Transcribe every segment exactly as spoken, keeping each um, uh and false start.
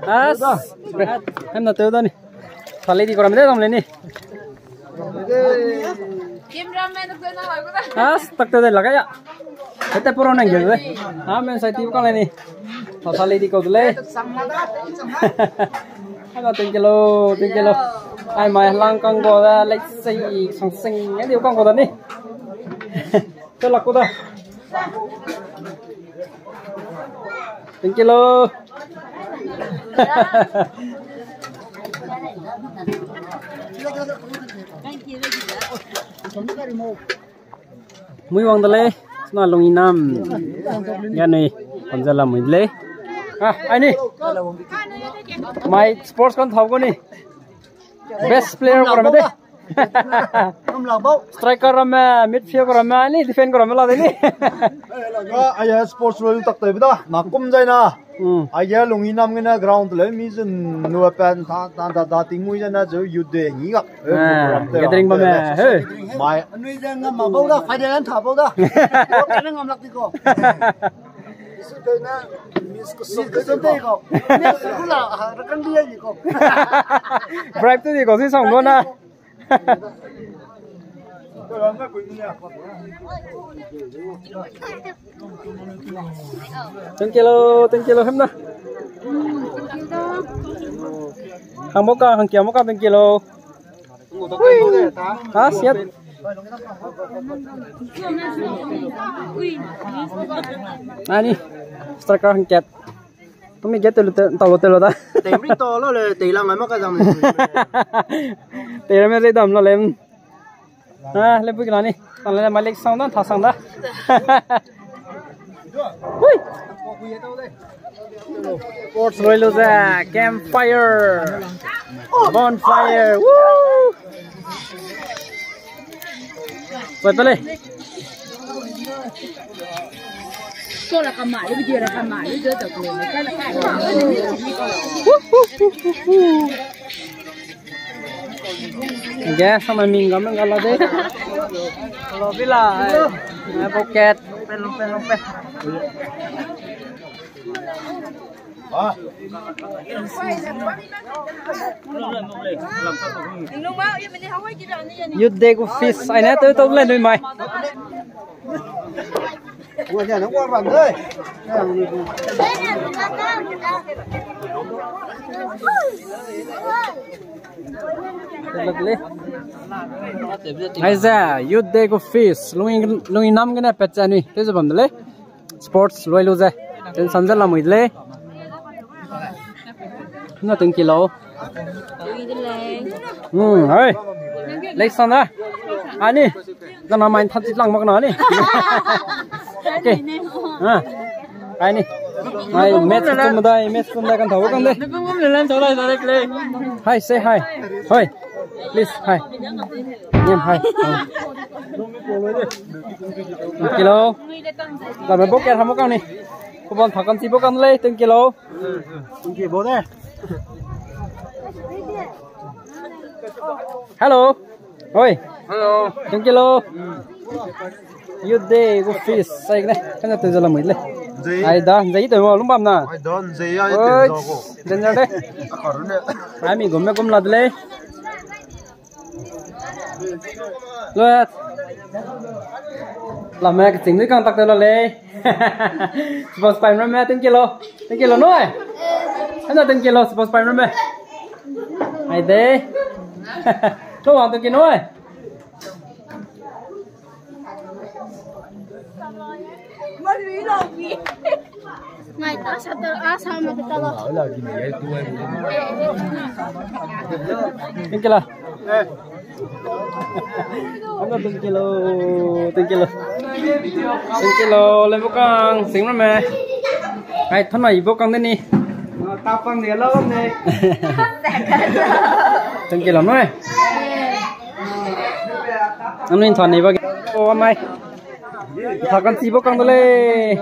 As, hem na teu da ni. Thalei di koram de dam le ni. As, tak teu de laga ya. Hete poro nang gel de. Ha, men sai ti kang le ni. Thalei di kau de le. Hello, thank you lo, thank you lo. Ai mai lang kang go da, like sei sang sing, ngai di kang go da ni. Teu lak ku da. Thank you lo. Mui wang de lei, sna lung inam. Ya ni, pamza la mui de lei. Ah, ai ni. Mai sports kan thau ko ni. Best player ko ramme de. Striker ramme, midfield ko ramme, ni defend ko ramme la de ni. Ga, ai sports role tak tei da. Na kum zai na. Hmm. Ai ge lung inam gene ground le mi zun nu pen ta ta ta ta ting mui zai na zu youth day ni ga. Ah, gathering bam me. Hey. Mai. Anui zai ngam ma bau da, final an tha bau da. Ko kene ngam lak di ko. Isu kena miss ko so de ko. Miss ko la, ah, rakang di ni ko. Bribe tu di ko si sang do na. Thank you lo, thank you lo, hem na. Hang boka, hang kia boka, thank you lo. Ha, siat. Nani, striker hang kat. Kami get telu te, tau lo telu da. Tei bri to lo le, tei lang ai ma ka jam le. Tei ramme zai dam lo lem. Ah, le bui kena ni. Tang le malik sang da, tha sang da. Hui. Sports roi lu ze, campfire. Bonfire. Woo. Wait, pele. Gas sama mingga mingga la de. Lo bila. Bucket. Pen, pen, pen. Youth Day gu feast aine teu tau le nui mai. Aize Youth Day gu feast lungin, lungin nam gene pet ze anui teu ze bam de lei. Sports loi lu ze. Ten san ze lamui de lei. Na ten kilo. Hmm, hai. Lei san da. Ani. Zana main than chit lang mak na ni. Okay. Ah. Ai ni. Ai, match tum da, match tum da kan thau kan de. Hai, say hi. Hoi. Please, hi. Niam, hi. Ten kilo. Lame boker hamu kang ni. Kubon thakan si bokan lei, ten kilo. Ten kilo de. Hello. Hoi. Hello. Ten kilo. Youth Day gu feast sai ne. Kana tu jala mui le. Ai da, zai tu mo lum bam na. Ai da, zai ai tu ko. Danger de. Akarune. Ai mi gum me gum la de lei. Lo. Lame ke ching dui kang tak te lo lei. Suppose pai me, ten kilo. Ten kilo noi. Ana ten kilo, suppose pai me. Ai de. Lo wang ten kilo noi. Ngai ta sa ta, a sa ma ta lo. Ten kilo. Ana ten kilo, ten kilo. Ten kilo, le bokang, sing me. Ai, thona i bokang de ni. Tapang de lo ne. Ten kilo noi. Anui thani ba. O mai. Thakan si bokang de lei.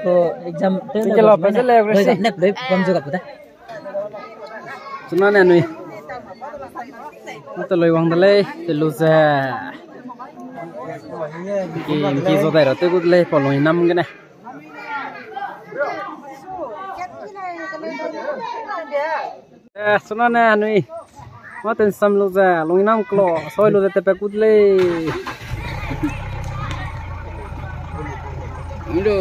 Ko exam. Ten kilo, pese le, resi. Nek loi pam jo ka puta. Chuna ne anui. Mata loi wang de lei, te lu ze. Ki, ki zo dai ra te gut lei, pa Longinam gene. Eh, suna ne anui. Ma ten sam lu ze, Longinam klo, soi lu ze te pe gut lei. Hello.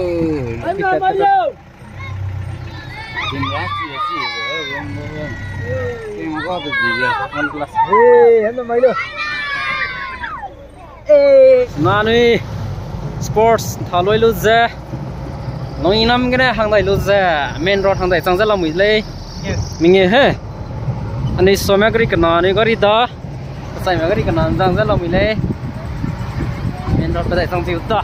Hey, hello, Milo. Nanui sports thaloi lu ze, Longinam gene hangdai lu ze, main road hangdai chang ze lamui lei. Yes. Minge he. Anui some gari kena, anui gari da. Kasai me gari kena chang ze lamui lei. Main road pe dai chang tiu ta.